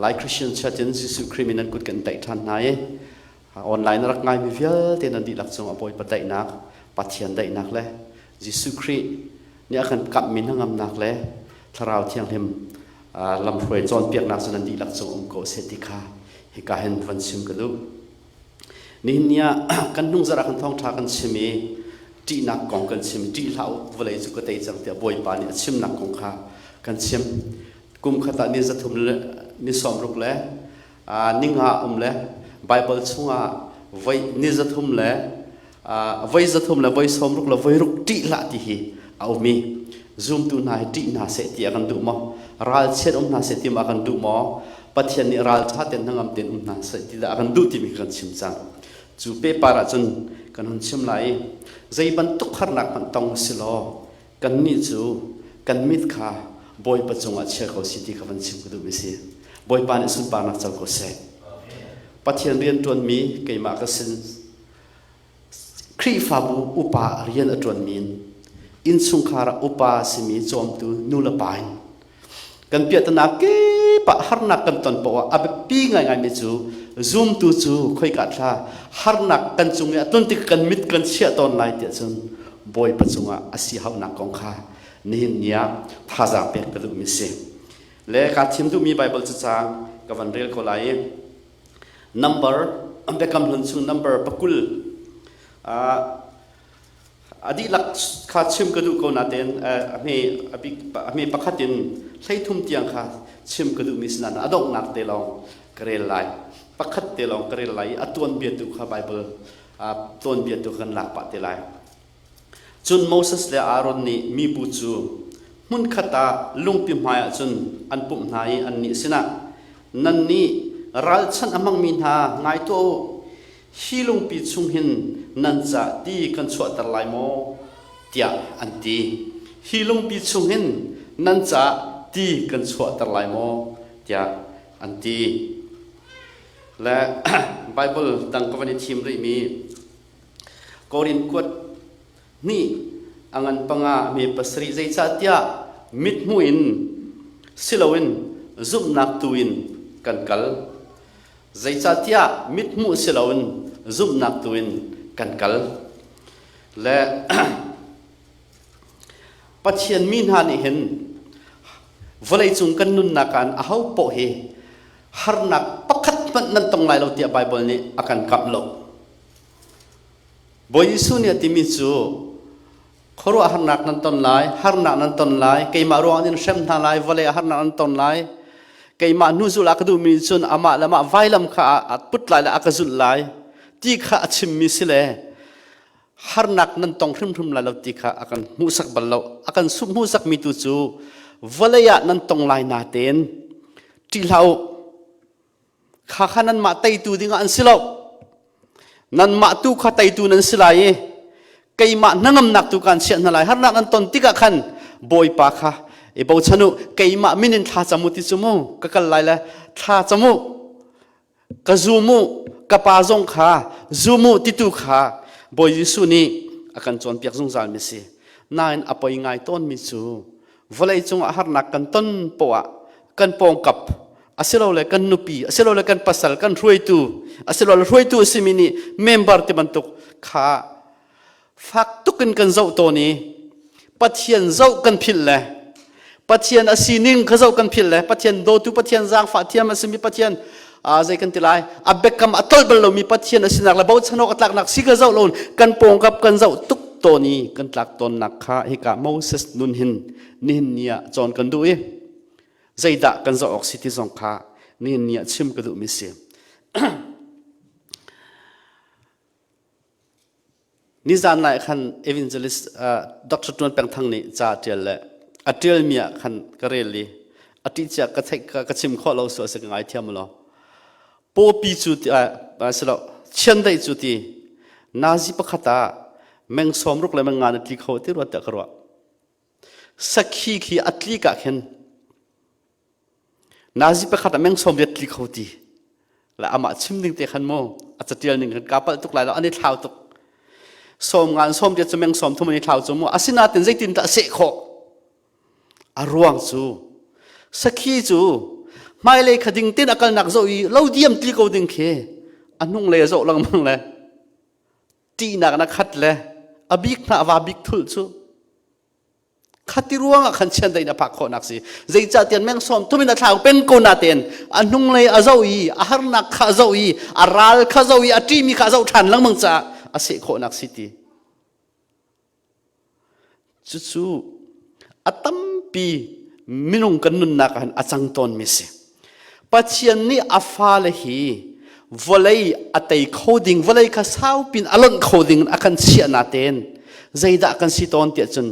Lai Christian Church in Jesuh Khrih min an kut kan tlaih ṭhan hna i online rak ngaimi vialte nan dihlak cung a Bawipa daihnak, Pathian daihnak le Jesuh Khrih nih a kan kamhmi hnangamnak le Thlarau Thianghlim lamhruai cawnpiaknak cu nan dihlak cung um ko seh ti kha hika hin van chim ka duh. Nihin ni ah kan hnungzarh ah kan thawngṭha kan chim i ṭihnak kong kan chim. Ṭih hlah u, vawlei cu ka tei cang tiah Bawipa nih a chimnak kong kha kan chim. Kum khat ah ni 3 le ni 60 le ninga um le Baibal chungah voi ni 300 le voi 300 le voi 60 le voi ruk ṭih hlah ti hi a um i zumtu hna hi ṭih hna seh ti a kan duh maw? Ralchiat um hna seh ti ma a kan duh maw? Pathian nih ralṭha tein hnangam tein um hna seh ti dah a kan duh timi kan chim cang. Cu pehpar ahcun kan hun chim lai i zei bantuk harnak hmanh tong si law kannih cu kan mit kha Bawipa cungah chia ko si ti kha van chim ka duhmi si. Bawipa nih sunparnak co ko seh. Pathian rian ṭuanmi keimah ka sin Khrihfabu upa rian a ṭuanmi in innchungkhar ah upa a simi cawmtu nu le pa in kan piahtana kip ah harnak kan ton paoh ah a biapi ngaingaimi cu zumtu cu khoika thla harnak kan cung i a tlun tik kan mit kan chiah tawn lai tiah cun Bawipa cungah a si hauhnak kong kha nihin ni ah thazaang pek ka duhmi si. Le kaa thim duhmi Baibal cacang ka van rel ko lai i number biakam hlun chung number pakul a dihlak kha chim ka duh ko nain a hme pakhat in 13 tiang kha chim ka duhmi si nain a donghnak te lawng ka rel lai. Pakhat te lawng ka rel lai i a tuanbia tu kha Bible tuanbia tu kan lak pah te lai. Cun Moses le Aaron nih mibu cu hmunkhat ah lungpi hmaiah cun an pumh hna i annih sinah, Nannih ralchanh a hmangmi hna, ngai tuah u! Hi lungpi chung hin nan ca ti kan chuahter lai maw? tiah an ti. Hi lungpi chung hin nan ca ti kan chuahter lai maw? tiah an ti. Le Baibal dang ka van i thim rihmi Korin kuat hnih a ngan panga mi pasarih zeicahtiah mithmuh in siloin zumhnak tu in kan kal. Zeicahtiah mithmuh siloin zumhnak tu in kan kal. Le Pathian mi hna nih hin vawleicung kan nunnak ah aho poh hi harnak pakhat hmanh nan tong lai lo tiah Baibal nih a kan kamh lo. Bawi Jesuh nih a timi cu khuaruahharnak nan ton lai, harnak nan ton lai, keimah ruangah in hrem hna lai, vawlei ah harnak nan ton lai. Keimah hnu zulh a ka duhmi cun amah le amah vailam kha a put lai le a ka zulh lai ti kha a chimmi si le harnak nan tong hrimhrim lai lo ti kha a kan hmuhsak bal lo. A kan hmuhsakmi tu cu vawlei ah nan tong lai natein ṭih hlah u. Kha kha nanmah teitu dingah an si lo. Nanmah tu kha teitu nan si lai i keimah hnangamnak tu kaan chiah hna lai. Harnak nan ton tikah khan Bawipa kha i bochan u. Keimah min in thla cam u ti cu mu. Ka kal lai le thla cam u. Ka zum u. Ka pa zong kha zum u titu kha Bawi Jesuh nih a kan cawnpiak zungzal mi si. Nain a poi ngai tawnmi cu vawlei cungah harnak kan ton poah kan pawngkap asilole kan nupi asilole kan pasal kan hruaitu asilole hruaitu a simi nih member ti bantuk kha fak tuk in kan zoh tawn i Pathian zoh kan philh le Pathian a sining kha zoh kan philh le Pathian dawtu Pathian zaangfah thiam a simi Pathian zei kan ti lai a biakam a tolh bal lomi Pathian a sinak le bochan awk a tlaknak si kha zoh lo kan pawngkap kan zoh tuk tawn i kan tlak tawnnak kha hika Moses nun hin nihin ni ah cawn kan duh i zeidah kan zoh awk si ti zong kha nihin ni ah chim ka duhmi si. Nizan lai khan evangelist Dr. Tuan Peng Thang nih ca a ṭial le a ṭialmi ah khan ka rel i a ṭih cia ka theih ka chim khawh lo su a si ka ngai thiam lo. Pawpi cu ti si lo chiandeih cu ti nazi pakhat ah meng 60 le meng nga na tli kho ti ruat tiah ka ruah. Sakhi khi a tlik ah khin nazi pakhat ah meng 80 tli kho ti le amah chim ding te khan mu a catial ning khan ka palh tuk lai lo an i thlau tuk sawm ngan 80 cu meng 30 an i thlau cu mu asinain zeitin dah seh khawh a ruang cu sakhi cu Hmailei kha ding tin a kalnak zoh i lo diam tli ko ding khi a hnunglei a zoh lengmang le ṭihnak na khat le a bik hna a va bik thulh cu khati ruangah khan chiandeih na phak khawhnak si. Zeicahtiah meng sawm thum in a thlau peng ko natein a hnunglei a zoh i a harnak kha a zoh i a ral kha zoh i a ṭihmi kha a zoh ṭhan lengmang caah a seh khawhnak si ti. Cucu a tampi minung kan nunnak ah hin a cang tawnmi si. Pathian nih a fale hi vawlei a tei kho ding, vawlei kha saupin a lonh kho ding a kan chiah natein zeidah kan si tawn tiah cun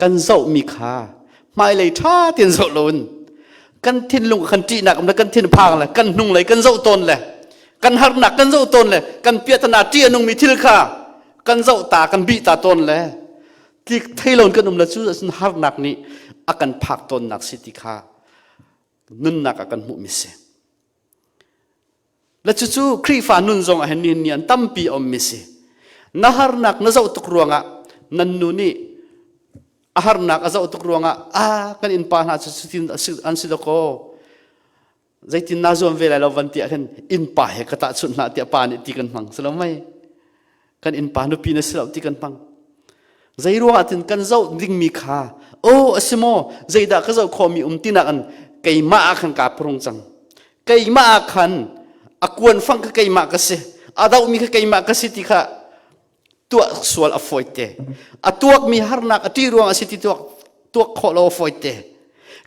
kan zohmi kha hmailei ṭha tein zoh loin kan thinlung kan ṭihnak um le kan thinphang le kan hnunglei kan zoh tawn le kan harnak kan zoh tawn le kan piahtana ṭih a nungmi thil kha kan zoh ta kan bih ta tawn le tlik thei loin kan um le cu cun harnak nih a kan phak tawnnak si ti kha nunnak ah kan hmuhmi si. Le cucu Khrihfa nun zong ah hin nihin ni an tampi a ummi si. Na harnak na zoh tuk ruangah nan nu nih a harnak a zoh tuk ruangah ah kan innpa hna cu cutin an si dakaw zeitin naa zuam ve lai lo van ti ah khin innpa he ka tahchunh hlah tiah pa nih ti kan hmang si lo mei kan innpa nupi na si lo ti kan hmang zei ruangah tin kan zoh dingmi kha oh a si maw zeidah ka zoh khawhmi um tinak an keimah ah khan kaa phurung cang keimah ah khan a kuan fang kha keimah ka si a dohmi kha keimah ka si ti kha tuah sual a fawite a tuakmi harnak a ṭih ruang a si ti tuak tuak khawh lo a fawite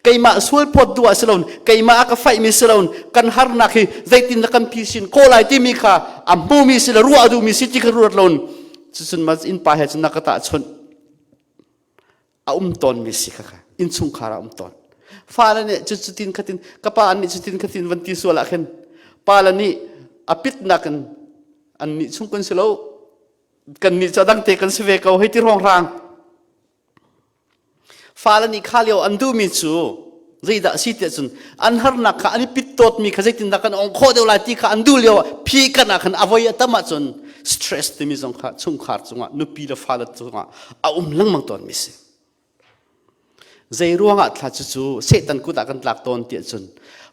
keimah sual phawt duh ah si loin keimah a ka faihmi si loin kan harnak hi zeitin na kan phisin khawh lai timi kha a hmumi si le ruah a duhmi si ti kha ruat loin cucun ma innpa he cun na ka tahchunh a um tawnmi si kha kha innchungkhar ah um tawn fale nih cu cutin khatin ka pa nih cutin khatin van ti sual ah khin pa le nih a pitnak in an nih chung kan si lo kan nih cu dang te kan si ve ko hei ti hrawnghrang Fale nih kha lio an duhmi cu zeidah a si tiah cun an harnak kha an i pittawtmi kha zeitindah kan ong khawh deuh lai ti kha an duh lio ah phi kan ah khan a voi a tam ahcun stress timi zong kha chungkhar cungah nupi le fale cungah a um lengmang tawnmi si. Zei ruangah thla cucu Satan kut ah kan tlak tawn tiah cun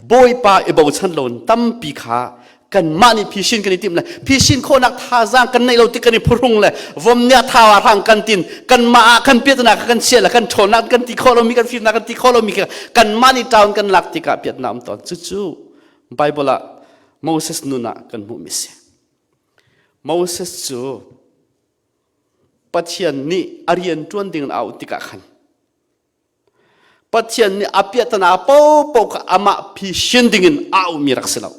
Bawipa i bochan loin tampi kha kanmah nih phisin kan i timh le phisin khawhnak thazaang kan neih lo tik kan i phuhrung le vom nih a thau ah hrang kan tin kanmah ah kan piatnak kan chia le kan ṭhawnnak kan ti khawh lomi kan fimnak kan ti khawh lomi kha kanmah nih town kan lak tikah piatnak um tawn cucu Bible ah Moses nun ah kan hmuhmi si Moses cu Pathian nih a rian ṭuan ding in a auh tikah khan Pathian nih a piahtana paohpaoh kha amah phisin dingin a aumi rak si lo.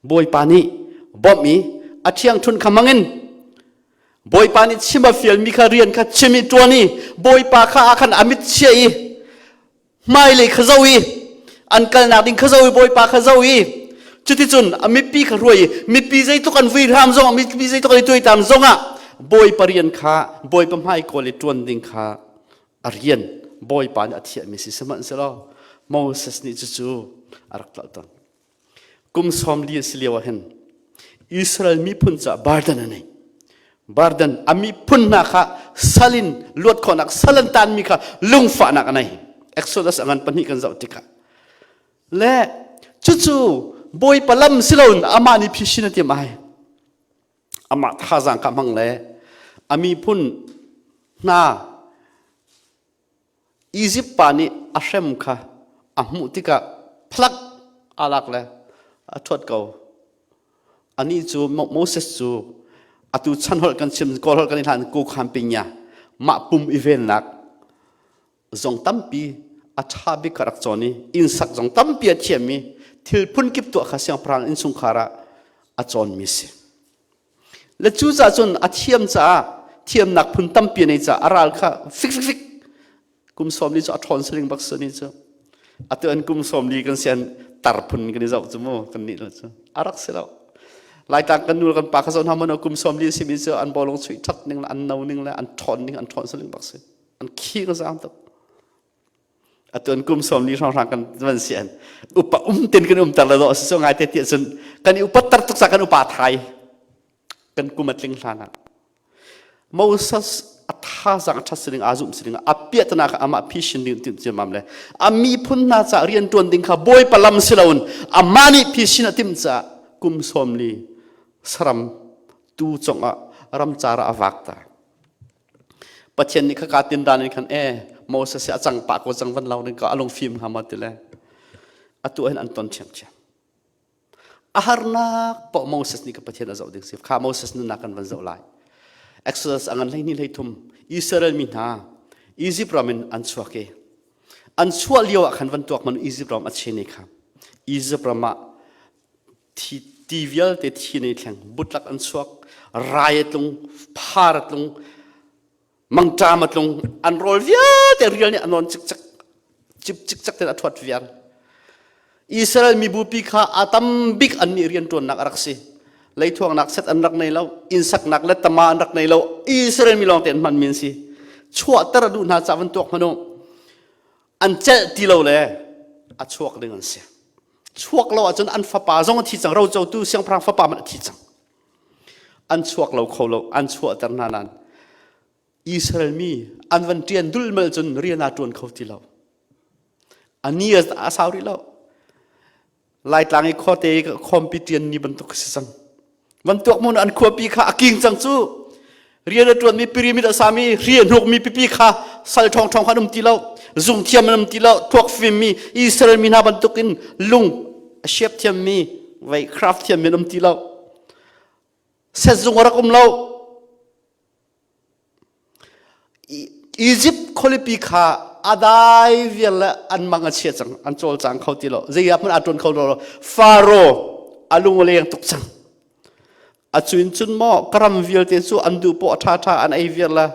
Bawipa nih bawmh i a ṭhiangṭhunh kha hmangin Bawipa nih chim a fialmi kha rian kha chim i ṭuan i Bawipa kha ah khan a mit chia i hmailei kha zoh i an kalnak ding kha zoh i Bawipa kha zoh i cuticun a mipi kha hruai i mipi zeitluk an vui hram zongah mipi zeitluk an i tuaitam zongah Bawipa rian kha Bawipa hmai kawl i ṭuan ding kha a rian Bawipa nih a thiahmi si sihmanhsehlaw Moses nih cucu a rak tlolh tawn. Kum 40 a si lio ah hin Israel miphun caah burden a nei. Burden a miphun hna kha salin luat khawhnak sal an taanmi kha lungfahnak a nei. Exodus a ngan pahnih kan zoh tikah le cucu Bawipa lam si loin amah nih phisin a timh ai. Amah thazaang kha hmang le a miphun hna Izipt pa nih a hrem kha a hmuh tikah phlak aa lak le a ṭhuat ko. Anih cu Moses cu atu chan holh kan chim Kawl holh kan i hlan ko khan pinya mah pum i vennak zong tampi a ṭha bik kha rak cawn i innsak zong tampi a thiam i thil phunkip tuah kha siangpahrang innchungkhar ah a cawnmi si. Le cucaah cun a thiam caah thiamnak phun tampi a nei caah a ral kha fik fik fik kum 40 cu a ṭhawn saling bak si ni cu atu an kum 40 kan sian tar phun kan i zoh cu mu kan nih lo cu a rak si lo Laitlang kan nu kan pa kha zoh hna mana kum 40 simi cu an bawlung chuih ṭhat ning le an no ning le an ṭhawn ning an ṭhawn saling bak si an khi ka zaang tuk atu an kum 40 hrawnghrang kan van si an upa um ten kan um ter le do si so ngai te ti cun kan i upat tar tuk sa kan upa thai kan kum a tling hlan ah Moses. A thazaang a ṭhat sining aa zumh sining a piahtana kha amah phisin ding timh ciammam le a miphun hna caah rian ṭuan ding kha Bawipa lam si loin amah nih phisin a timh caah kum 40 saram tu congah ramcar ah a vak ta. Pathian nih khaka tindan in khan e Moses a cang pah ko cang van lo ding ka a lungfim hnga maw ti le atu hin an ton ṭhiamṭhiam. A harnak poh Moses nih ka Pathian a zoh ding si. Kha Moses nunnak kan van zoh lai. Exodus a ngan 12 13 Israel mi hna Egypt ram in an chuak i an chuah lio ah khan van tuak man Egypt ram a chen i kha Egypt ram ah thi ti vialte thi nei thleng butlak an chuak rai a tlung phar a tlung mangṭam a tlung an rawl vialte rial nih a nawn cikcek cip cikcek tein a ṭhuat viar Israel mibupi kha a tam bik an nih rianṭuannak a rak si leithuangnak set an rak nei lo innsaknak le tama an rak nei lo Israel mi lawng te an hmanmi an si chuahter a duh hna ca van tuak hmanh u an celh ti lo le a chuak ding an si chuak lo ahcun an fapa zong a thi cang rocotu siangpahrang fapa hmanh a thi cang An chuak lo kho lo, an chuahter hna nain Israel mi an van ṭian dulmal cun rian aa ṭuan kho ti lo. A ni a sau rih lo. Laitlang i khuate i khawmpi ṭian ni bantuk a si cang. Van tuak mun an khuapi kha a king cang cu. Rian a ṭuanmi pyramid a sami hri a hnukmi pipi kha sal ṭhawngṭhawng kha an um ti lo. Zungthiam an um ti lo. Thuak fimmi Israel mi hna bantukin lung a siap thiammi vei craft thiammi an um ti lo. Sehzung a rak um lo. Egypt khualipi kha a dai vial le an mang a chia cang an cawlcang kho ti lo zei ah hmanh aa ṭuan kho lo Faro a lung a leng tuk cang a cuin cun maw ka ram vialte cu an duh poh a ṭhaṭha an ei viar le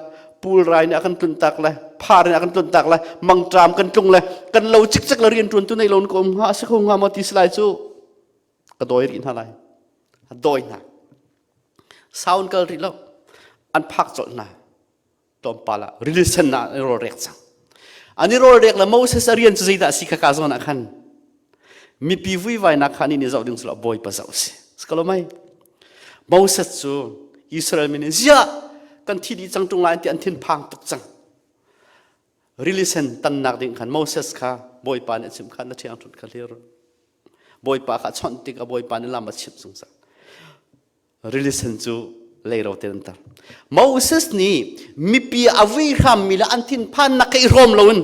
pulrai nih a kan tluntak le phar nih a kan tluntak le mangṭam kan tlung le kan lo cikcek le rian ṭuan tu nei lo ka um hnga a si kho hnga maw ti si lai cu ka dawi rih hna lai a dawi hna sound kal rih lo an phak colh hna tlawmpal ah rili sen ah an i rawlrek cang an i rawlrek le Moses a rian cu zeidah a si kha ka zawn ah khan mipi vuivainak kha nih nih zoh ding cu bawipa zoh si sikalo mai Moses cu Israel mi nih ziah kan thi dih cang ṭung lai ti an thinphang tuk cang rili sen tannak ding khan Moses kha bawipa nih a chimh kha na ṭhiang ṭhut kha hlir bawipa kha chawnh tik a bawipa nih lam a chimh zungzal Rili sen cu leiro te an tar. Moses nih mipi a vui hrammi le an thinphannak kha i hrawm loin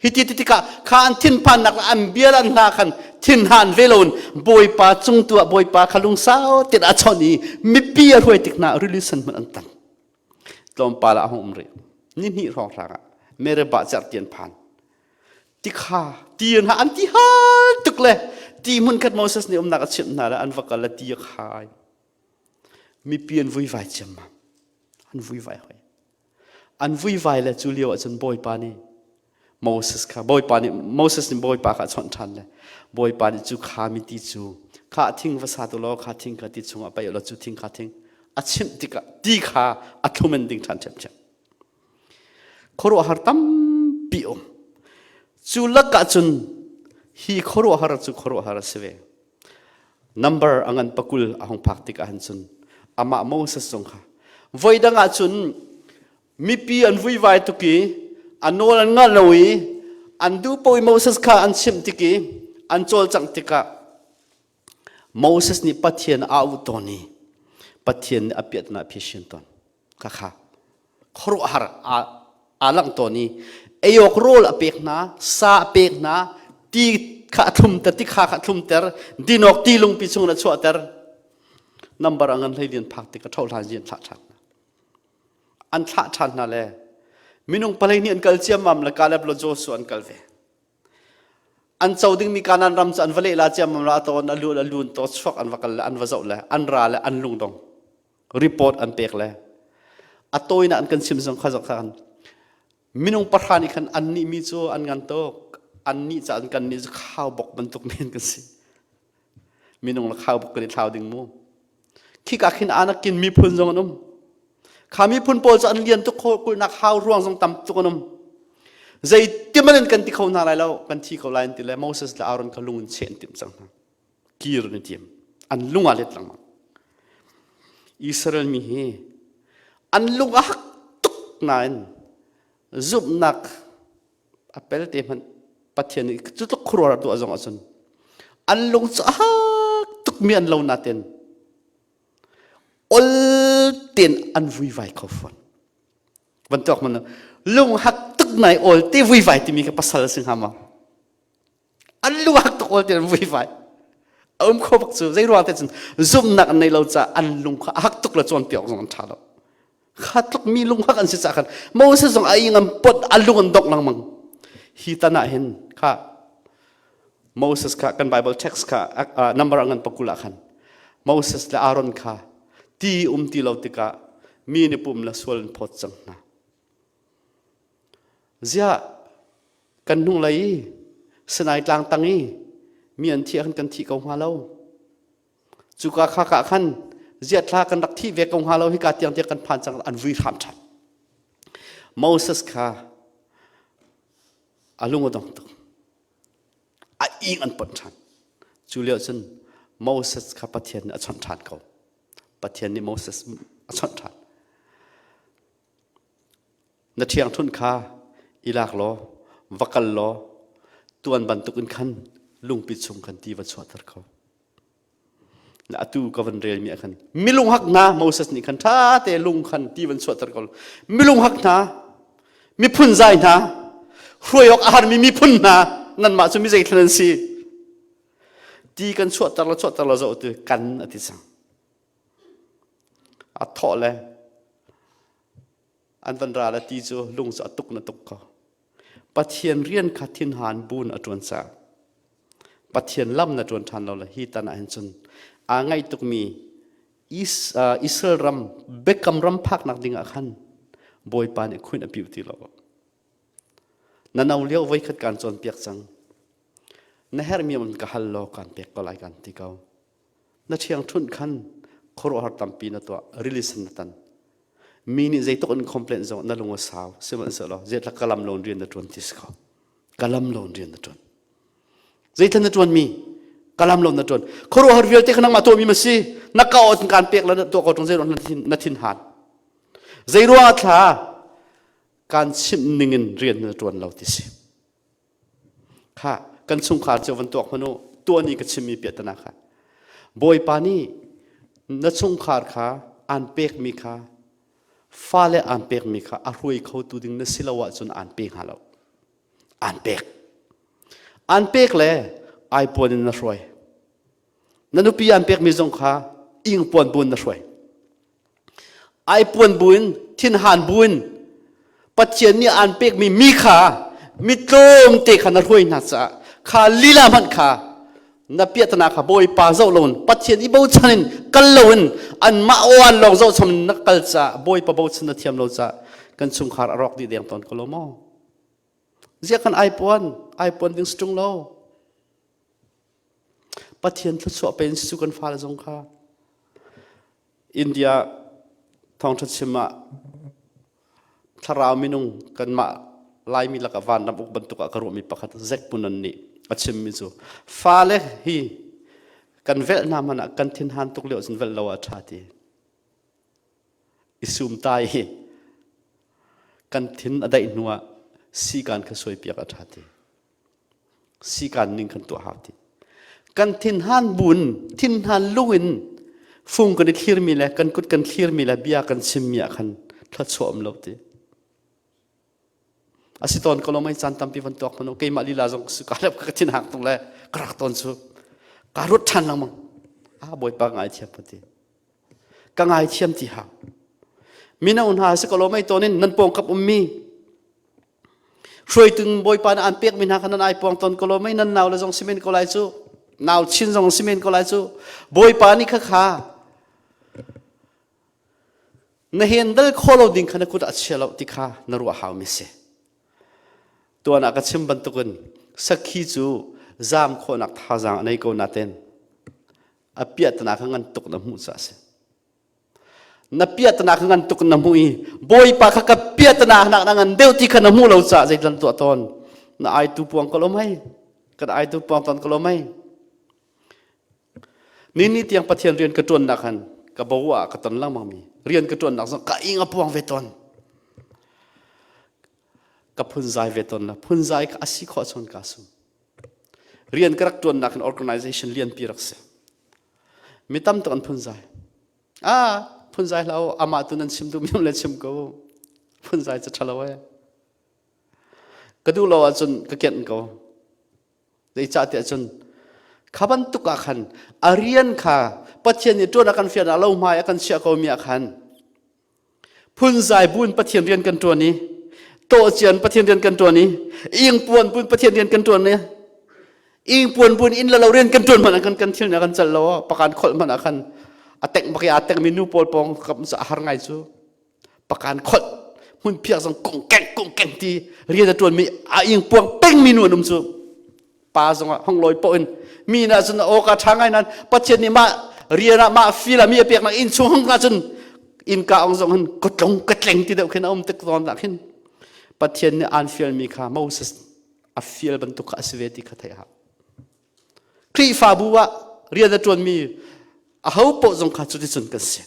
hiti ti tikah kha an thinphannak le an bia le an hla khan thinhan ve loin Bawipa cung tu ah Bawipa kha lungsau tein a chawnh i mipi a hruai tik hna rili sen hmanh an tan. Tlawmpal ah a hung um rih. Ni hnih hrawnghrang ah Meribah cerhti an phan. Ti kha ti hna an ti hal tuk le ti hmun khat Moses nih umnak a chimh hna le an va kal le ti a khai. Mipi an vuivai ciammam. An vuivai hoi. An vuivai le cu lio ahcun Bawipa nih Moses kha Bawipa nih Moses nih Bawipa kha a chawnh ṭhan le Bawipa nih cu kha mi ti cu kha thing va sa tu law kha thing kha ti chungah paih law cu thing kha thing a chimh tikah ti kha a thlum in ding ṭhan ṭhiamṭhiam. Khuaruahhar tampi um. Cu lakah cun hi khuaruahhar cu khuaruahhar a si ve. Number a ngan pakul a hung phak tik ahhin cun amah Moses zong kha voi dang ah cun mipi an vuivai tuk i a nawl an ngah lo i an duh paoh i Moses kha an chimh tik i an cawlcangh tikah Moses nih Pathian a auh tawn i Pathian nih a piahtana a phisin tawn. Khakha khuaruahhar aa langh tawn i ei awk rawl a pek hna, sa a pek hna, ti kha a thlumter, ti kha kha a thlumter, din awk ti lungpi chungin a chuahter. Number a ngan hlei lian phak tik a ṭho hlan an thlah ṭhan hna. An thlah ṭhan hna le minung palei nih an kal ciammam le Caleb le Joshua an kal ve. An co dingmi Kanaan ram cu an va leh la ciammam la a tawn a lun a lun to chuak an va kal le an va zoh le an ra le an lungdong. Report an pek le a tawinak an kan chim zong kha zong khan minung pahra nih khan an nih mi cu an ngan tuk an nih ca an kan nih cu khaubok bantuk men kan si minung le khaubok kan i thlau ding mu khika khin anakin miphun zong an um kha miphun pawl cu an lian tuk kho kulhnak hau ruang zong tam tuk an um zei timan in kan ti kho hna lai lo kan thi ko lai an ti le Moses le Aaron kha lung in cheh an timh cang hna kir an i tim an lung ah let lengmang Israel mi hi an lung a hak. nain zumhnak a pelte hmanh Pathian nih cu tluk khuaruahhar tuah zong ahcun an lung cu a hak tukmi an lo natin ol tein an vuivai kho fawn. Van tuak man lung hak tuk nai ol te vuivai timi kha pasal a si hnga ma? An lung hak tuk ol te an vuivai. A um kho bak cu zei ruang te cun zumhnak an nei lo caah an lung kha a hak tuk le cawnpiak zong an ṭha lo. Kha tluk mi lunghak an si cah khan Moses zong a ing an pot a lung an dongh lengmang. Hi tan ah hin kha Moses kha kan Bible text kha number a ngan pakul ah khan Moses le Aaron kha ti um ti lo tikah mi nih pum le sual an phawt cang hna. Ziah kan hnunglei i Sinai tlang tang i mi an thih ah khan kan thi ko hnga lo. Cuka kha ka khan ziathla kan rak thih ve ko hnga lo hika tiang tiang kan phan cang an vui hram ṭhan. Moses kha a lung a dong tuk. A ing an ponh ṭhan. Cu lio cun Moses kha Pathian nih a chawnh ṭhan ko. Pathian nih Moses a chawnh ṭhan. Na ṭhiangṭhunh kha i lak law va kal law tuan bantukin khan lungpi chung khan ti va chuahter ko. Atu ka van relmi ah khan milung hak hna Moses nih khan ṭha te lung khan ti van chuahter ko. Milung hak hna, miphun zai hna, hruai awk a harmi miphun hna, nanmah cu mi zeithlan an si. Ti kan chuahter lo chuahter lo zoh tu kan a ti cang. A thawh le an van ra le ti cu lung cu a tuk na tuk ko. Pathian rian kha thinhan bun a ṭuan caah Pathian lam na ṭuan ṭhan lo le hi tan ah hin cun aa ngaih tukmi Israel ram biakam ram phaknak ding ah khan Bawipa nih khuin a piu ti lo. Na no lio voikhat kaan cawnpiak cang. Na herhmi um ka hal law kaan pek ko lai kan ti ko. Na ṭhiangṭhunh khan khuaruahhar tampi na tuah, rili sen na tan. Mi nih zeitluk in complain zong na lung a sau, sihmanhsehlaw zeitluk ka lam lawn rian na ṭuan ti si ko. Ka lam lawn rian na ṭuan. Zeitluk na ṭuan mi? Ka lam lawn na ṭuan. Khuaruahhar vialte kha nangmah tuahmi ma si? Na ka aw kaan pek la na tuah ko ṭung zeiruang na thin han. Zeiruang ah thla kaan chimh ningin rian na ṭuan lo ti si. Kha kan chungkhar cio van tuak hmanh u tuah ni ka chimmi piahtana kha Bawipa nih na chungkhar kha aan pekmi kha fale aan pekmi kha a hruai khotu ding na si lo ahcun aan pe hnga lo. Aan pek. Aan pek le ai puan in na hruai. Na nupi aan pekmi zong kha ingpuan buin na hruai. Ai puan buin, thinhan buin Pathian nih aan pekmi mi kha mi tlawmte kha na hruai hna caah kha lila hmanh kha na piahtana kha Bawipa zoh loin Pathian i bochan in kal loin anmah awan lawng zohchom in na kal caah Bawipa bochan na thiam lo caah kan chungkhar a rawk dih deng tawn ko lo maw? Ziah kan ai puan, ai puan ding si ṭung lo. Pathian thluachuah pe in si cu kan fale zong kha India thawngṭha chim ah thlarau minung kanmah Laimi lakah vanram uk bantuk ah ka ruahmi pakhat Zack Punan nih a chimmi cu fale hi kan velh hna hmanh ah kan thinhan tuk lio cun velh lo ah a ṭha ti. I sum tai hi kan thin a daih hnu ah siikaan kha suaipiak a ṭha ti. Sikaan ning kan tuah hau ti. Kan thinhan bun, thinhan lung in fung kan i thlirmi le kan kut kan thlirmi le bia kan chimmi ah khan thluachuah um lo ti. A si tawn ko lo mei caan tampi van tuak hmanh keimah lila zong su ka lep ka thin hak tung le ka rak tawn cu ka ruat ṭhan lengmang. Ah Bawipa ngaithiam ka ti. Ka ngaithiam ti hau. Mino hna si ko lo mei tawn in nan pawngkap ummi Hruaitu Bawipa nih aan pekmi hna kha nan ai puang tawn ko lo mei nan nau le zong simen ko lai cu nau chin zong simen ko lai cu Bawipa nih kha kha na hendal kho lo ding kha na kut ah chia lo ti kha na ruah hau mi si tuan ah ka chim bantukin sakhi cu zaam khawhnak thazaang a nei ko naten a piahtana kha ngan tuk na hmuh caah a si Na piahtana kha ngan tuk na hmuh i Bawipa kha ka piahtana nak na ngan deuh ti kha na hmuh lo caah zeitin tuah tawn? Na aitu puang ko lo mei? Kan aitu puang tawn ko lo mei? Ni ni tiang Pathian rian ka ṭuannak han ka bo ah ka ton lengmang mi rian ka ṭuannak zong ka ing a puang ve tawn. Ka phunzai ve tawn la. Phunzai kha a si khawh chun ka sum. Rian ka rak ṭuannak in organization lianpi rak si. Mi tam tuk an phunzai. Ah, phunzai hlah u, amah tu nan chim duh mi le chim ko. Phunzai cu ṭha lo ee. Ka duh lo ahcun ka kianh ko. Zeicahtiah cun kha bantuk ah khan a rian kha Pathian nih ṭuan a kan fian ah lo hmai a kan chiah ko mi ah khan phunzai buin Pathian rian kan ṭuan i tawhcian Pathian rian kan ṭuan i ingpuan buin Pathian rian kan ṭuan i ingpuan buin inn le lo rian kan ṭuan hmanh ah kan kan thil nih a kan celh lo pakan kholh hmanh ah khan a tengh bak i aa tengmi nu pawl pawng kam cu a har ngai cu. Pakan kholh hmun phiak zong kong keng kong keng ti rian a ṭuanmi a ing puang pengmi nu an um cu. Pa zong ah hong lawi poh in mi na cun aw ka ṭha ngai nan Pathian nih mah rian ah mah feel ah mi a peknak inn chung hong cun innka ong zong hin ka tlong ka tleng ti deuh khin a um tik tawn dah khin Pathian nih aan fialmi kha Moses a fial bantuk kha a si ve ti kha theih a hau. Khrihfabu ah rian a ṭuanmi aho paoh zong kha cuticun kan si.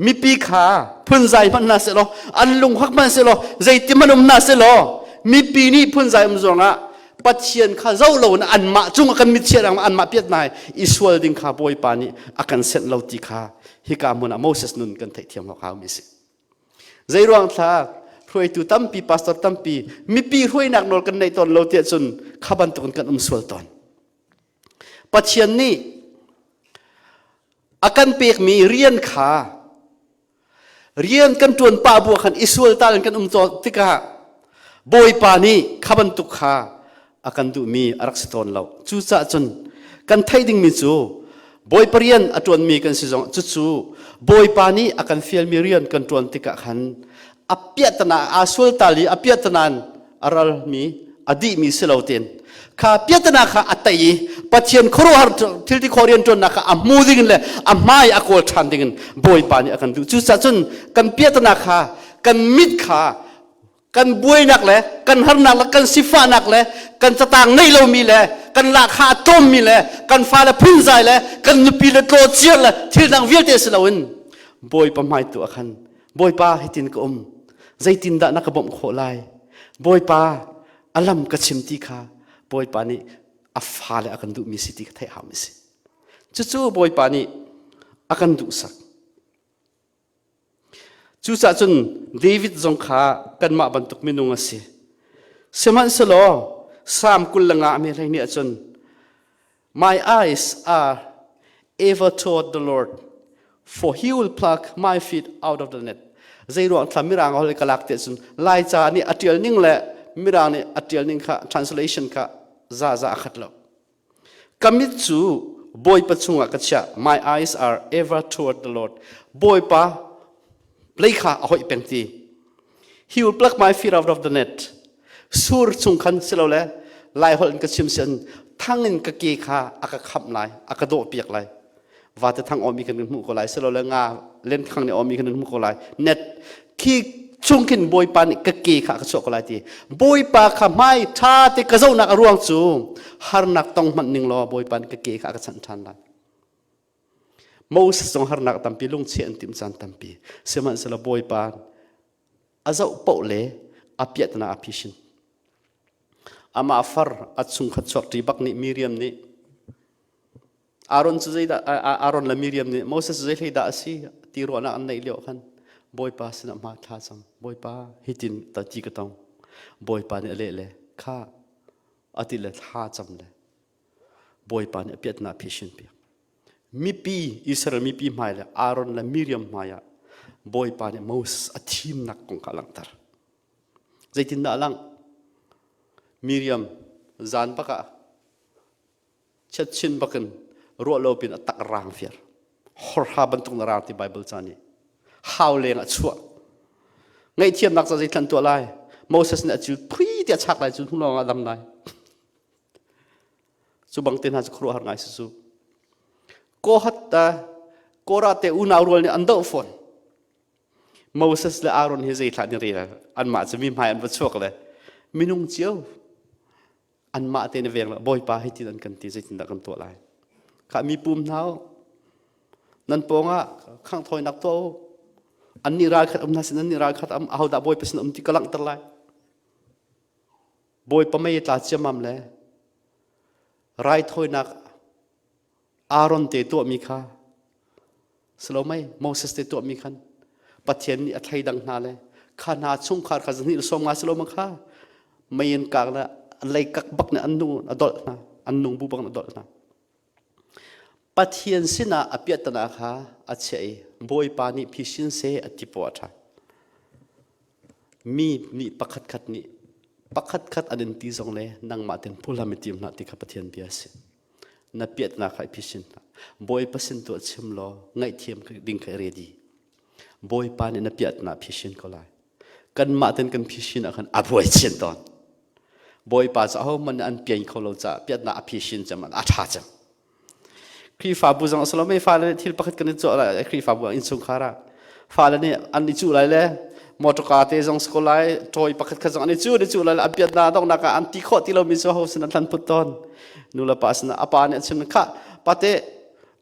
Mipi kha phunzai hmanh hna sehlaw an lunghak hmanh sehlaw zeiti hmanh um hna sehlaw mipi nih phunzai um zongah Pathian kha zoh lo in anmah cung a kan mitchiat anmah piat nai i sual ding kha Bawipa nih a kan senh lo ti kha hika hmun ah Moses nun kan theihthiam awk haumi si. Zeiruang thla hruaitu tampi pastor tampi mipi hruainak nawl kan neih tawn lo tiah cun kha bantukin kan um sual tawn. Pathian nih a kan pekmi rian kha rian kan ṭuan pah bu khan i sual tal in kan um tikah Bawipa nih kha bantuk kha a kan duhmi a rak si tawn lo. Cucaah cun kan theih dingmi cu Bawipa rian a ṭuanmi kan si zong cucu Bawipa nih a kan fialmi rian kan ṭuan tikah khan a piahtana aa sual tal i a piahtana in a ralmi a dihmi si lo tiin kha piatana kha a tei i Pathian khuaruahhar thil ti khawh rianṭuannak kha a hmu dingin le a hmai a kawl ṭhan dingin Bawipa nih a kan duh. Cucaah cun kan piatana kha kan mit kha kan buainak le kan harnak le kan sifahnak le kan catang nei lomi le kan lahkhah a tlawmmi le kan fale phunzai le kan nupi le tlawciar le thil dang vialte si loin Bawipa hmai tu ah khan Bawipa hitin ka um zeitindah na ka bawmh khawh lai Bawipa a lam ka chim ti kha Bawipa nih a fale a kan duhmi si ti ka theih haumi si. Cucu Bawipa nih a kan duhsak. Cucaah cun David zong kha kanmah bantuk minung a si. Sihmanhsehlaw Psalm 25 mi hlei nih ahcun My eyes are ever toward the Lord, for he will pluck my feet out of the net. Zeiruang thla mirang hol ka lak te cun Laica nih a tial ning le mirang nih a tial ning kha translation kha za za a khat lo. Ka mit cu Bawipa chungah ka chiah. My eyes are ever toward the Lord. Bawipa lei kha a hoih peng ti. He will pluck my feet out of the net. Sur chung khan silole lai holh in ka chim sian thang in ka ke kha a ka khamh lai, a ka dawh piak lai. Vate thang awmi kan hmuh ko lai, silole nga len khang nih awmi kan hmuh ko lai. Net khi chung khin Bawipa nih ka ke kha a ka chuah ko lai ti. Bawipa kha hmai ṭha te ka zohnak a ruang cu harnak tong hmanh ning law Bawipa nih ka ke kha a ka chanh ṭhan lai. Moses zong harnak tampi lungcheh an timh caan tampi. Sihmanhsehlaw Bawipa a zoh paoh le a piahtana a phisin. Amah far a chungkhat chuak ṭi bak nih Miriam nih Aaron cu zeidah Aaron le Miriam nih Moses cu zei hlei dah a si ti ruahnak an neih lio khan Bawipa sinah hma thla cang. Bawipa hitin ta ti ka tong. Bawipa nih a leh le kha a ti le thla cam le Bawipa nih a piatnak a phisin piak. Mipi Israel mipi hmai le Aaron le Miriam hmai ah Bawipa nih Moses a thimnak kong kha a langhter. Zeitindah a langh? Miriam zan bak ah chiatchin bakin ruah lo pin a tak rang fiar. Horha bantuk na rang ti Bible ca nih. Hau leng a chuah. Ngaihthiamnak ca zeithlan tuah lai? Moses nih a cil phui tiah chak lai cu hnu lawng ah dam lai. Cu bang te hna cu khuaruahhar ngai si cu. Kohat ta Korah te unau rual nih an doh fawn. Moses le Aaron hi zei thlah ni rel anmah cu mi hmai an va chuak le minung cio anmah te na veng la Bawipa hi tin an kan ti zeitindah kan tuah lai. Kha mi pum hna u nan pawngah khangh thawinak tuah u annih ral khat um hna sin annih ral khat am ahodah Bawipa sin um ti ka langhter lai. Bawipa mei tla ciammam le raithawinak Aaron te tuahmi kha silo mei Moses te tuahmi khan Pathian nih a thleidang hna le kha hna chungkhar kha zahnih le 50 silo ma kha mei in kak le lei kak bak nih an nung a dolh hna an nung bu bak a dolh hna Pathian sinah a piahtana kha a chiah i Bawipa nih phisin seh a ti poah a ṭha. Mi nih pakhatkhat nih pakhatkhat an in ti zong le nangmah ten phuhlam i tim hlah ti kha Pathian bia a si. Na piatnak kha i phisin hlah. Bawipa sin tuah chim law ngaihthiam ding kha i ready. Bawipa nih na piatnak phisin ko lai. Kanmah ten kan phisin ah khan a buai chin tawn. Bawipa cu ahohmanh nih an pian kho lo caah piatnak a phisin cem a ṭha cem. Khrihfabu zong a si lo mei fale nih thil pakhat kan i cawh lai Khrihfabu ah innchungkhar ah fale nih an i cuh lai le motorka te zong si ko lai toy pakhat khat zong an i cuh an i cuh lai le a piatnak donghnak ah an ti khawh ti lomi cu ho sin an hlan put tawn nu le pa sin a pa nih a chim kha pate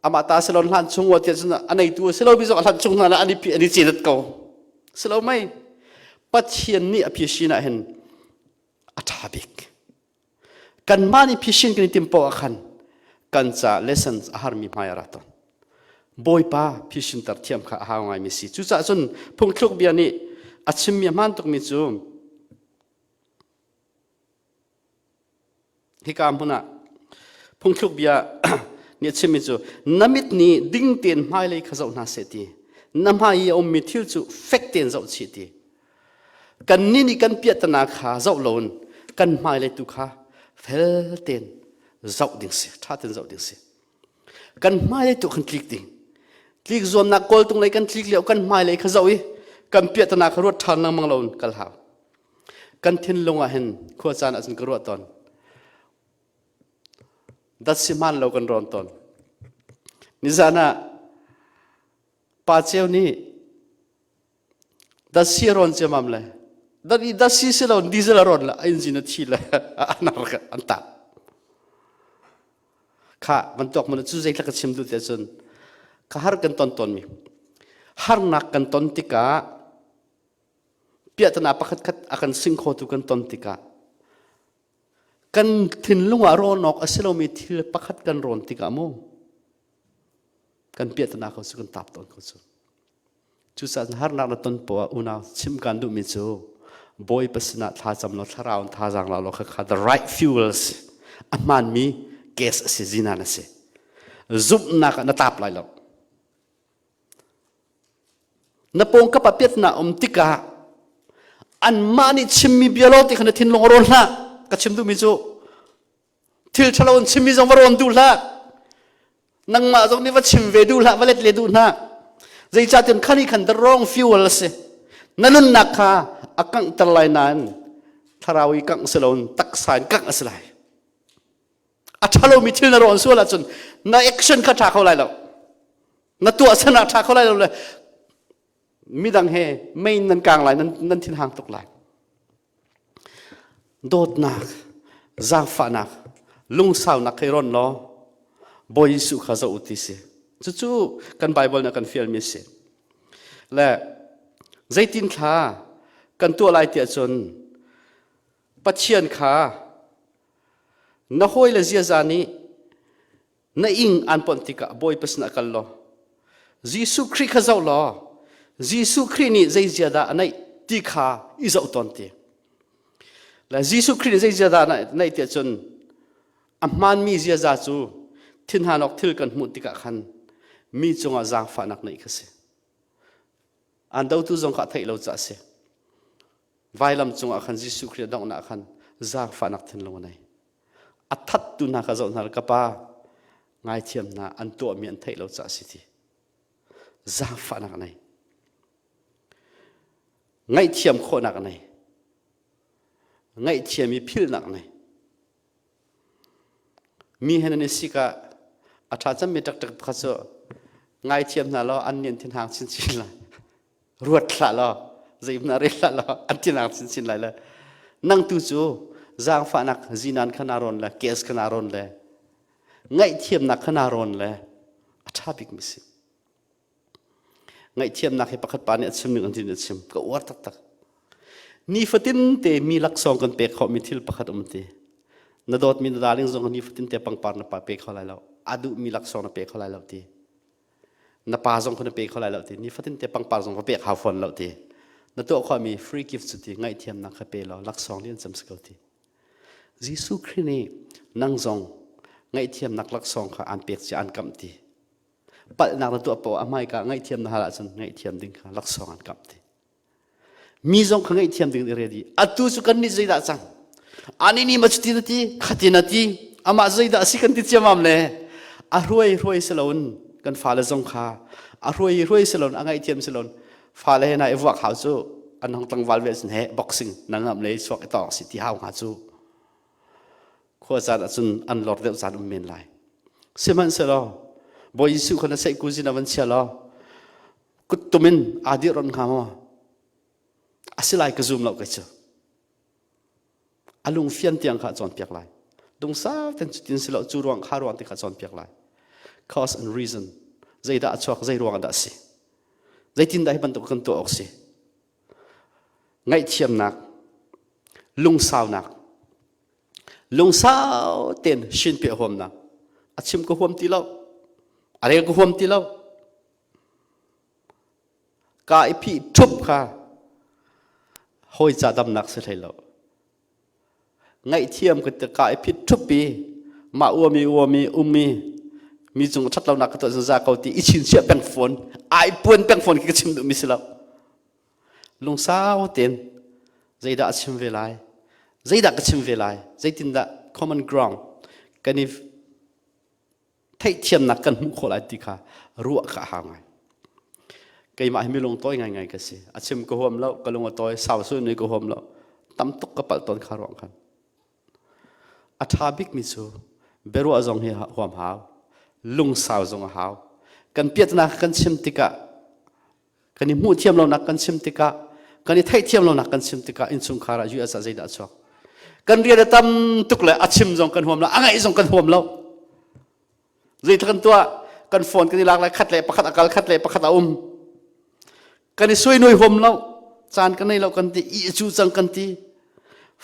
amah ta si lon hlan chung wa tiah cun a neitu a si lomi zong a hlan chung hna le an i an i cinat ko si lo mei Pathian nih a phisin ah hin a ṭha bik kanmah nih phisin kan i tim paoh ah khan kan ca lessons a harmi hmai a ra tawn Bawipa phisinter thiam kha a hau ngaimi si cucaah cun phungthluk bia nih a chimmi a hmaan tukmi cu Hika hmun ah phungthluk bia nih a chimmi cu na mit nih ding tein hmailei kha zoh hna seh ti na hmai i a ummi thil cu fek tein zoh chih ti kannih nih kan piahtana kha zoh loin kan hmailei tu kha fel tein zoh ding si ṭha tein zoh ding si kan hmailei tu kan tlik ding tlik zuamnak kawltung lei kan tlik lio kan hmailei kha zoh i kan piahtana kha ruat ṭhan lengmang loin kal hau Kan thinlung ah hin khua caan ahcun ka ruah tawn. Datsi hmaan lo kan rawn tawn. Nizan ah pa ceu nih datsi a rawn ciamam le dat i datsi si lo diesel a rawn le a engine a thi le an an tap. Kha bantuk man cu zeitlak ka chim duh te cun ka har kan ton tawn mi harnak kan ton tikah Piahtana pakhatkhat a kan sing khotu kan ton tikah kan thinlung ah rawn awk a si lomi thil pakhat kan rawn tikah mu kan piahtana ko cu kan tap tawn ko cu. Cucaah harnak na ton poah unau chim kan duhmi cu Bawipa sinah thlacam law thlarau in thazaang la law khakha the right fuel si a hmaanmi gas a si zinan a si zumhnak ah na tap lai lo Na pawngkap ah piatnak um tikah anmah nih chimmi bia lawng ti kha na thinlung a rawn hlah. Ka chim duhmi cu thil ṭhalo in chimmi zong va rawn duh hlah. Nangmah zong nih va chim ve duh hlah, va let le duh hlah. Zeicahtiah khan i khan the wrong fuel a si. Na nunnak kha a kanghter lai nain thlarau i kangh si loin taksa in kangh a si lai. A ṭhalomi thil na rawn sual ahcun na action kha ṭha kho lai lo. Na tuahsan ah ṭha kho lai lo le midang he mei nan kang lai nan, nan thinhang tuk lai. Dawtnak, zaangfahnak, lungsaunak hei rawn law Bawi Jesuh kha zoh u ti si. Cucu kan Bible nih a kan fialmi a si. Le zeitin thla kan tuah lai tiah cun Pathian kha na hawile ziaza nih na ing aan ponh tikah Bawipa sinah kal law Jesuh Khrih kha zoh law Jesuh Khrih nih zei zia dah a neih ti kha i zoh tawn ti. Le Jesuh Khrih nih zei zia dah a neih tiah cun a hmaanmi ziaza cu thinhan awk thil kan hmuh tikah khan mi cungah zaangfahnak neih kha si. Aan dotu zong kha a theih lo caah a si. Vailam cungah khan Jesuh Khrih a donghnak khan zaangfahnak thinlung a nei. A thattu hna kha zoh hna ka pa ngaithiam hna an tuahmi an theih lo caah si ti. Zaangfahnak a nei. Ngaihthiam khawhnak a nei. Ngaihthiam i philhnak a nei. Mi he nan i sik ah a ṭha cemmi ṭakṭak pakhat cu ngaithiam hna law an nih an thinhang chinchin lai. Ruat hlah law zeihmanh ah rel hlah law an thinhang chinchin lai le nang tu cu zaangfahnak zinan kha naa rawn le gas kha naa rawn le ngaihthiamnak kha naa rawn le a ṭha bikmi si. Ngaihthiamnak hi pakhat pa nih a chim ning an tin a chim ka uar taktak. Nifatin te mi laksawng kan pek khawhmi thil pakhat um ti. Na dawtmi na darling zong nifatin te pangpar na pa pe kho lai lo. A duhmi laksawng na pe kho lai lo ti. Na pa zong kha na pe kho lai lo ti. Nifatin te pangpar zong va pek hau fawn lo ti. Na tuah khawhmi free gift cu ti ngaihthiamnak kha pe law laksawng lian cem si ko ti. Jesuh Khrih nih nang zong ngaihthiamnak laksawng kha aan pek cia aan kamh ti. Palhnak na tuah poah a hmaika ngaihthiam na hal ahcun ngaihthiam ding kha laksawng aan kamh ti. Mi zong kha ngaihthiam ding in i ready. Atu cu kan nih zeidah cang? Ani nih ma cuti na ti, khati na ti, amah zeidah a si kan ti ciamam le a hruai hruai si loin kan fale zong kha a hruai hruai si loin a ngaihthiam si loin fale he na i vuak hau cu an hong tlangval ve cun he boxing na ngam le chuak i tawng si ti hau hnga cu khua caan ahcun an lor deuh caan um men lai sihmanhsehlaw Bawi Jesuh kha na seih kuzin a van chia law kuttum in aa dirh ron hnga maw a si lai ka zum lo kei cu a lung fian tiang kha a cawnpiak lai dungsau ten cutin si lo cu ruang kha ruang ti kha cawnpiak lai cause and reason zeidah a chuak zei ruang dah a si zeitindah hi bantuk kan tuah awk si ngaihthiamnak lungsaunak lungsau ten shin pe huamnak a chim ka huam ti lo a rel ka huam ti lo Ka i phih ṭhup kha hawi ca damnak si hlei lo. Ngaihthiam ka ti ka i phit ṭhup i mah uami uami ummi mi cung ṭhat lonak ka tuah zungzal ko ti i chinchiah peng fawn ai puan peng fawn khi ka chim duhmi si lo. Lungsau tein zeidah a chim ve lai zeidah ka chim ve lai zeitindah common ground kan i theihthiamnak kan hmuh khawh lai ti kha ruah kha a hau ngai. Keimah hi milung tawi ngaingai ka si. A chim ka huam lo, ka lung a tawi, sau su nui ka huam lo. Tam tuk ka palh tawn kha ruang khan. A ṭha bikmi cu biaruah zong hi huam hau, lungsau zong a hau. Kan piatnak kan chim tikah kan i hmuh thiam lonak kan chim tikah kan i theihthiam lonak kan chim tikah innchungkhar ah US ah zeidah a chuak kan rian a tam tuk le a chim zong kan huam lo a ngaih zong kan huam lo zeitluk kan tuah kan phone kan i lak lai khat le pakhat a kal khat le pakhat a um kan i suai noi huam lo caan kan nei lo kan ti i cu cang kan ti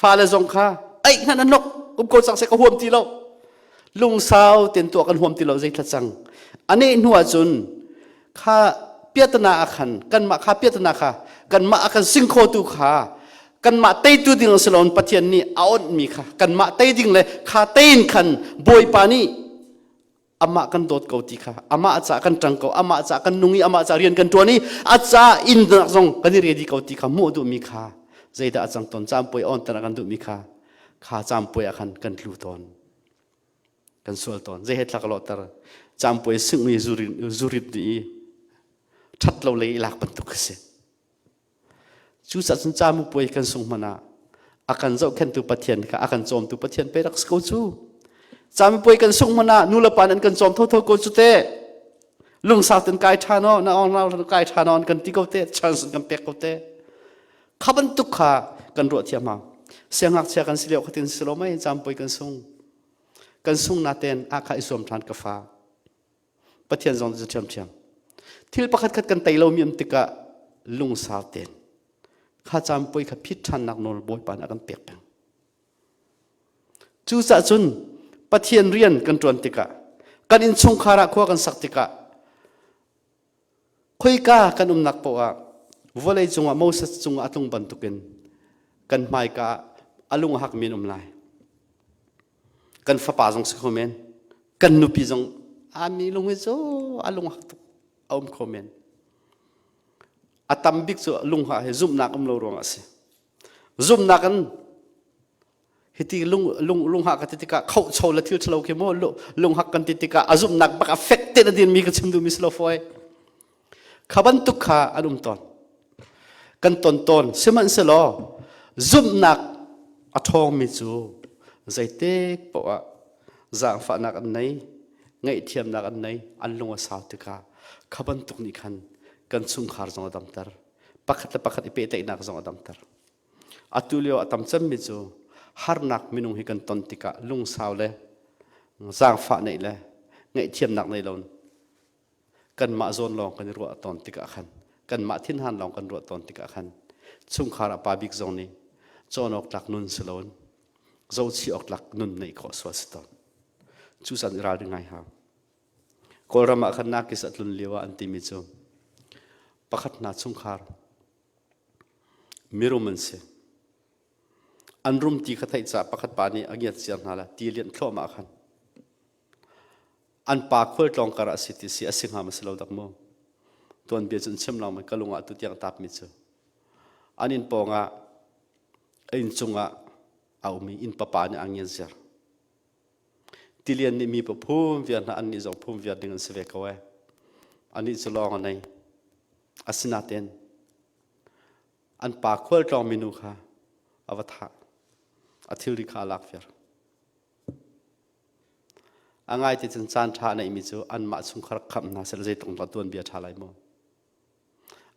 fale zong kha ei hna nan nok um ko cang se ka huam ti lo lungsau ten tuah kan huam ti lo zeithla cang ane hnu ah cun kha piatana ah khan kanmah kha piatana kha kanmah a kan sing khotu kha kanmah teitu ding si loin Pathian nih a onhmi kha kanmah tei ding le kha tein khan Bawipa nih amah kan dawt ko ti kha amah ca kan ṭang ko amah ca kan nung i amah ca rian kan ṭuan i a ca innak zong kan i ready ko ti kha hmuh duhmi kha zeidah a cang tawn caanpuai on tan a kan duhmi kha kha caanpuai ah khan kan tlu tawn kan sual tawn zei he thlak lawhter caanpuai singh i zurit dih i ṭhat lo lei i lak bantuk a si Cucaah cun camupuai kan sung hmanh ah a kan zohkhenhtu Pathian kha a kan cawmtu Pathian pe rak si ko cu. Camupuai kan sung hmanh ah nulepa nan kan cawm thotho ko cu te. Lungsau ten kai ṭhan aw, na ong na kai ṭhan aw kan ti ko te, chance kan pek ko te. Kha bantuk kha kan ruah thiam hau. Siangngakchia kan si lio khatin si lo mei camupuai kan sung. Kan sung naten a kha i zuam ṭhan ka fa. Pathian zong cu ṭhiamṭhiam. Thil pakhat khat kan tei lomi um tikah lungsau tein kha caan puai kha phit ṭhannak nawl Bawipa nih a kan pek peng. Cucaah cun Pathian rian kan ṭuan tikah kan innchungkhar ah khua kan sak tikah khoika kan umnak paoh ah vawlei cungah Moses cungah a tlung bantukin kan hmaika ah a lung a hakmi an um lai. Kan fapa zong si kho men. Kan nupi zong a mi lung hi cu a lung hak tuk a um kho men. A tam bik cu lung ha hi zumhnak um lo ruangah a si. Zumhnak in hiti lung lung lung ha ka ti tikah khohcho le thil ṭhalo khi mu lung hak kan ti tikah a zumhnak bak a fek te na din mi ka chim duhmi si lo fawi. Kha bantuk kha an um tawn. Kan ton tawn. Sihmanhsehlaw zumhnak a ṭhawngmi cu zeitik paoh ah zaangfahnak an nei, ngaihthiamnak an nei, an lung a sau tikah kha bantuk nih khan kan chungkhar zong a damter. Pakhat le pakhat i pehtlaihnak zong a damter. Atu lio a tam cemmi cu harnak minung hi kan ton tikah lungsau le zaangfah neih le ngaihthiamnak nei lo kanmah zawn lawng kan i ruah tawn tikah khan kanmah thinhan lawng kan ruah tawn tikah khan. Chungkhar ah pa bik zong nih cawn awk tlak nun si loin zohchih awk tlak nun neih khawh sual si tawn. Cu san i ralring ngai hau. Kawlram ah khan nakis a tlun lio ah an timi cu pakhat hna chungkhar mirum an si. An rum ti kha theih caah pakhat pa nih a ngiat ciar hna la ti lianh thluahmah khan an pa khualtlawng kar ah si ti si a si hnga ma si lo dak mu. Tuanbia cu an chim lang ka lung ah tu tiang tap mi cu an inn pawng ah a inn cungah a um i inn papa nih a ngiat ziar. Tilian nih mi pa phum viar hna annih zong phum viar ding an si ve ko ee. Anih cu lawng a nei. Asinain an pa khualtlawng minu kha a va thah. A thilri kha a lak viar. A ngai ti cun caan ṭha a neihmi cu anmah chungkhar khamh hna seh zeitluk in tuanbia ṭha lai maw.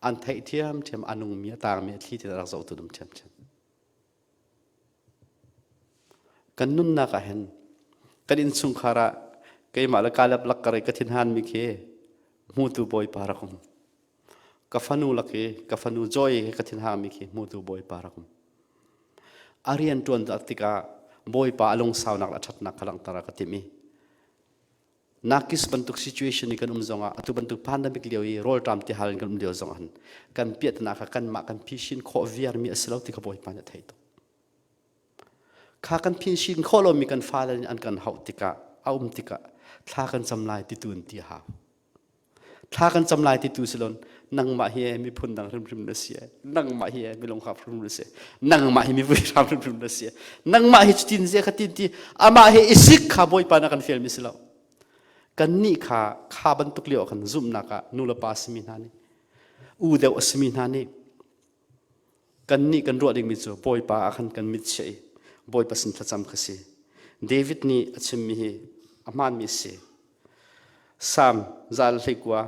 An theih ṭhiamṭhiam a nungmi a tangmi a thli ti rak zohtu um ṭhiamṭhiam. Kan nunnak ah hin kan innchungkhar ah keimah le Caleb lak kar i ka thinhanmi khi hmutu Bawipa rak um. Ka fanu lak i ka fanu Joy he ka thinhangmi khi hmutu Bawipa rak um. A rian ṭuan tikah Bawipa a lungsaunak le a ṭhatnak kha langhter a ka timh i Nakis bantuk situation i kan um zongah atu bantuk pandemic lio i rawlṭam tihal in kan um lio zongah hin kan piahtana kha kanmah kan phishin khawh viarmi a si lo ti kha Bawipa nih a theih tuk. Kha kan phishin khawh lomi kan fale nih an kan hauh tikah a um tikah thla kan cam lai ti tu in ti a hau. Thla kan cam lai ti tu si lon nangmah hi miphun dang hrimhrim na si nangmah hi milung hap hrimhrim na si nangmah hi mivui hram hrimhrim na si nangmah hi cutin zia kha tin ti amah hi isik kha bawipa na kan fial mi si lo kan nih kha kha bantuk lio kan zumhnak ah nu le pa simi hna nih u deuh a simi hna nih kan nih kan ruah dingmi cu bawipa ah khan kan mit chiah i bawipa sin thlacam kha si David nih a chimmi hi a hmaanmi a si Salm zal hleikua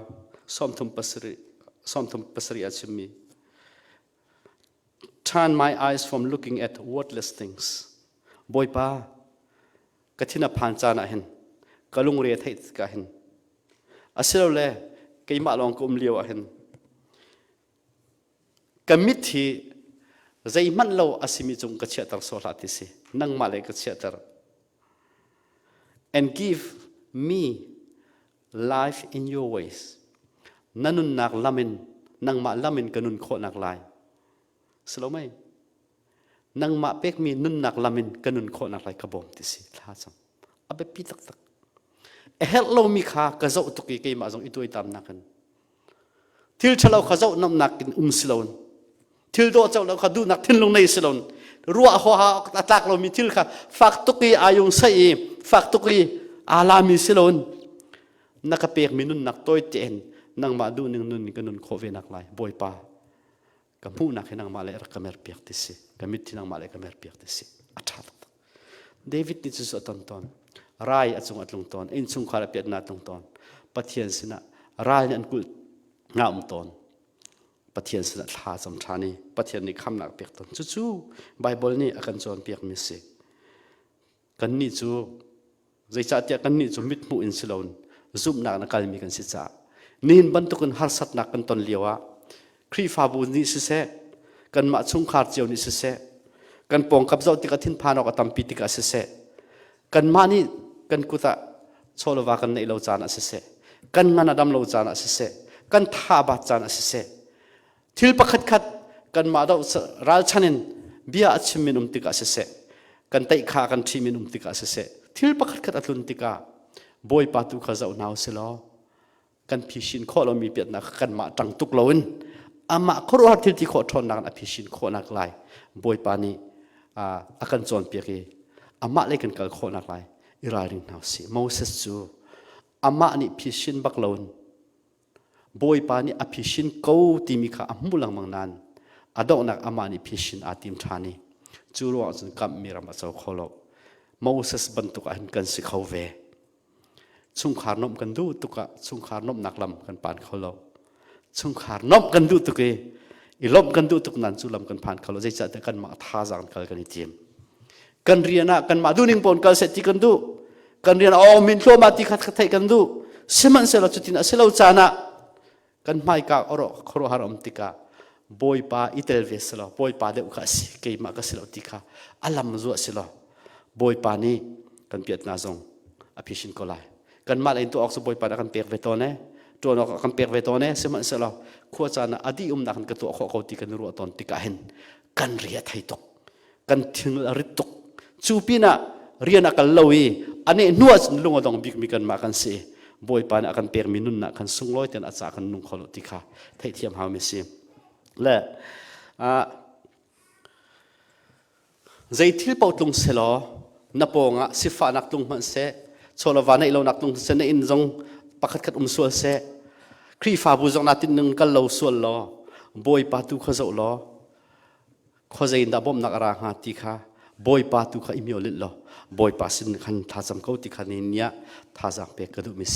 37 37 a chimmi Turn my eyes from looking at worthless things. Bawipa, ka thin a phan caan ah hin ka lungre a theih tikah hin asilole keimah lawng ka um lio ah hin Ka mit hi zeihmanh lo a simi cung ka chiahter sawh hlah ti si. Nangmah le ka chiahter. And give me life in your ways. Na nunnak lam in, nangmah lam in ka nun khawhnak lai. Si lo mei? Nangmah pekmi nunnak lam in ka nun khawhnak lai ka bawm ti si. Thla cam. A biapi taktak. A herh lomi kha ka zoh tuk i keimah zong i tuaitamnak in Thil ṭhalo kha zoh nomnak in um si loin thil dawh co lo kha duhnak thinlung nei si loin ruah huaha a tlak lomi thil kha fak tuk i aa yung saih i fak tuk i aa lami si loin na ka pekmi nunnak tawi tein nangmah duhning nun in ka nun khawh ve nak lai Bawipa ka hmuhnak hi nangmah le rak ka merpiak ti si ka mit hi nangmah le ka merpiak ti si a ṭha taktak David nih cucu a ton tawn. Rai a cung a tlung tawn. Innchungkhar a piatnak a tlung tawn. Pathian sinah ral nih an kulh nga um tawn. Pathian sinah thla cam ṭhan i Pathian nih khamnak a pek tawn. Cucu Baibal nih a kan cawnpiakmi a si. Kannih cu Zeicahtiah kannih cu mithmuh in si loin zumhnak in a kalmi kan si caah nihin bantukin harsatnak kan ton lioah Khrihfabu nih siseh, kanmah chungkhar cio nih siseh, kan pawngkap zoh tikah thinphan awk a tampi tikah siseh, kanmah nih kan kut ah chawleva kan neih lo caan ah siseh, kan ngan a dam lo caan ah siseh, kan tha a bat caan ah siseh, Thil pakhatkhat kanmah doh ralchan in bia a chim in um tikah siseh, kan teih kha kan ṭhim in um tikah siseh, thil pakhatkhat a tlun tikah Bawipa tu kha zoh hna usih law kan phisin khawh lomi piatnak kha kanmah ṭang tuk loin amah khuaruahhar thil ti khawh ṭhawnnak in a phisin khawhnak lai Bawipa nih a kan cawnpiak i amah lei kan kal khawhnak lai i ralring hna usih. Moses cu amah nih phisin bak loin Bawipa nih a phisin ko timi kha a hmu lengmang nain a donghnak amah nih phisin aa tim ṭhan i cu ruangah cun kamhmi ram a co kho lo. Moses bantuk ah hin kan si kho ve. Chungkhar nuamh kan duh tuk ah chungkhar nuamhnak lam kan pan kho lo. Chungkhar nuamh kan duh tuk i i lawmh kan duh tuk nain cu lam kan phan kho lo. Zeicahtiah kanmah thazaang kal kan i tim. Kan rian ah kanmah duhning pawn kal seh ti kan duh. Kan rian a min thluahmah ti kha theih kan duh. Sihmanhsehlaw cutin a si lo caan ah kan hmaika khuaruahhar um tikah. Bawipa i tel ve si law Bawipa deuh kha a si keimah ka si lo ti kha a lam zuah si law Bawipa nih kan piatna zong a phisin ko lai. Kanmah lei in tuah awk cu Bawipa nih a kan pek ve tawn e. Ṭuan awk a kan pek ve tawn e. Sihmanhsehlaw khua caan ah a dih umnak in ka tuah khawh ko ti kan i ruah tawn tikah hin kan ri a thei tuk. Kan thil a rit tuk. Cu pinah rian a kal lo i aneh hnu ah cun lung a dong bikmi kanmah kan si. Bawipa nih a kan pekmi nunnak khan sunglawi tein a ca kan nung kho lo ti kha theihthiam haumi si. Le Zei thil paoh tlung selaw na pawngah sifahnak tlung hmanh seh, chawlava neih lonak tlung seh, na inn zong pakhatkhat um sual seh, Khrihfabu zong naa tinh ning kal lo sual law, Bawipa tu kha zoh law, khuazei in dah bawmhnak a ra hnga ti kha Bawipa tu kha i miolit law, Bawipa sin khan thlacam ko ti kha ni ni ah thazaang pek ka duhmi si.